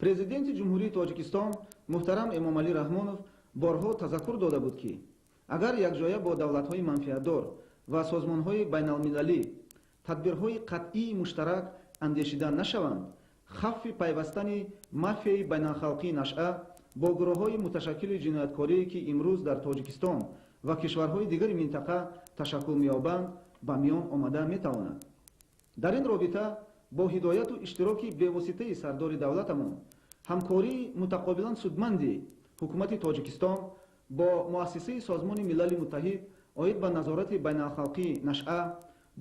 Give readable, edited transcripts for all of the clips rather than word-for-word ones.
Президенти Ҷумҳурии Тоҷикистон муҳтарам Эмомалӣ Раҳмонов борҳо тазаккур дода буд, ки агар якҷоя бо давлатҳои манфиатдор ва созмонҳои байналмилалӣ тадбирҳои қатъии муштарак андешида нашаванд, хавфи пайвастани мафияи байналхалқии нашъа бо гурӯҳҳои муташаккили ҷинояткорие, ки имрӯз дар Тоҷикистон ва кишварҳои дигари минтақа ташаккул меёбанд, ба миён омада метавонад. Дар ин робита бо ҳидояту иштироки бевоситаи сардори давлатамон ҳамкории мутақобилан судманди ҳукумати Тоҷикистон бо Муассисаи Созмони Милали Муттаҳид оид ба назорати байналхалқии нашъа,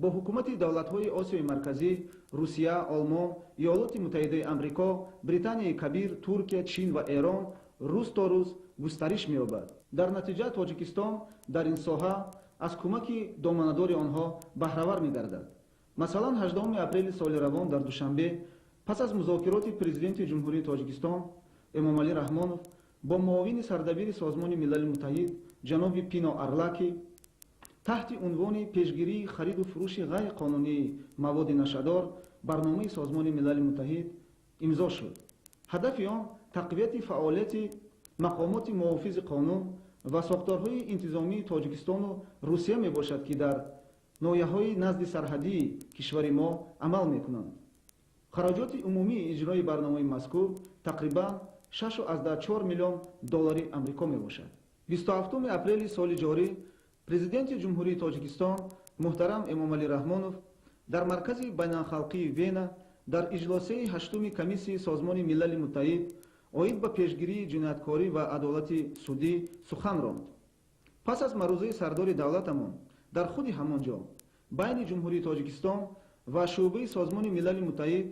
бо ҳукумати давлатҳои Осиёи Марказӣ, Русия, Олмон, Иёлоти Муттаҳидаи Амрико, Британияи Кабир, Туркия, Чин ва Эрон рӯз то рӯз густариш меёбад. Дар натиҷа Тоҷикистон дар ин соҳа аз кӯмаки доманадори онҳо баҳравар мегардад. Масалан, 18 апрели соли равон дар Душанбе пас аз музокироти Президенти Ҷумҳурии Тоҷикистон Эмомалӣ Раҳмонов бо муовини сардабири Созмони Милали Муттаҳид ҷаноби Пино Арлаки таҳти унвони пешгирии хариду фурӯши ғайриқонунии маводи нашъадор барномаи Созмони Милали Муттаҳид имзо шуд. Ҳадафи он тақвияти фаъолияти мақомоти муҳофизи қонун ва сохторҳои интизомии Тоҷикистону Русия мебошад, ки дар ноҳияҳои назди сарҳадии кишвари мо амал мекунанд. Хароҷоти умумии иҷрои барномаи мазкур тақрибан 6,4 миллион доллари Амрико мебошад. 27 апрели соли ҷорӣ Президенти Ҷумҳурии Тоҷикистон муҳтарам Эмомалӣ Раҳмонов дар маркази байналхалқии Вена дар иҷлосияи ҳаштуми Комиссияи Созмони Милали Муттаҳид оид ба пешгирии ҷинояткорӣ ва адолати судӣ сухан ронд. Пас аз маърузаи сардори давлатамон дар худи ҳамон ҷо байни Ҷумҳурии Тоҷикистон ва шӯъбаи Созмони Милали Муттаҳид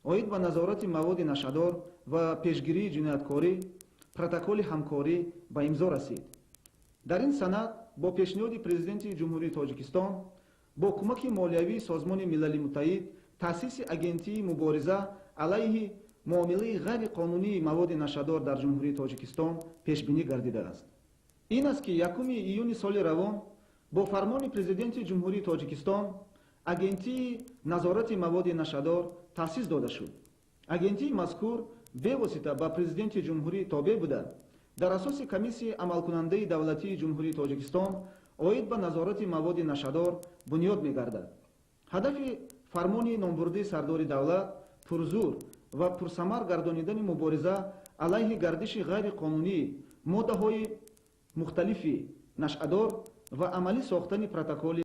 оид ба назорати маводи нашъадор ва пешгирии ҷинояткорӣ протоколи ҳамкорӣ ба имзо расид. Дар ин санад бо пешниҳоди Президенти Ҷумҳурии Тоҷикистон бо кӯмаки молиявии Созмони Милали Муттаҳид таъсиси Агентии мубориза алайҳи муомилаи ғайриқонунии маводи нашъадор дар Ҷумҳурии Тоҷикистон пешбинӣ гардидааст. Ин аст, ки 1 июни соли равон бо фармони Президенти Ҷумҳурии Тоҷикистон Агентии назорати маводи нашъадор таъсис дода шуд. Агентии мазкур бевосита ба Президенти ҷумҳурӣ тобеъ буда, дар асоси Комиссияи амалкунандаи давлатии Ҷумҳурии Тоҷикистон оид ба назорати маводи нашъадор бунёд мегардад. Ҳадафи фармони номбурдаи сардори давлат пурзур ва пурсамар гардонидани мубориза алайҳи гардиши ғайриқонунии моддаҳои мухталифи нашъадор ва амалӣ сохтани протоколи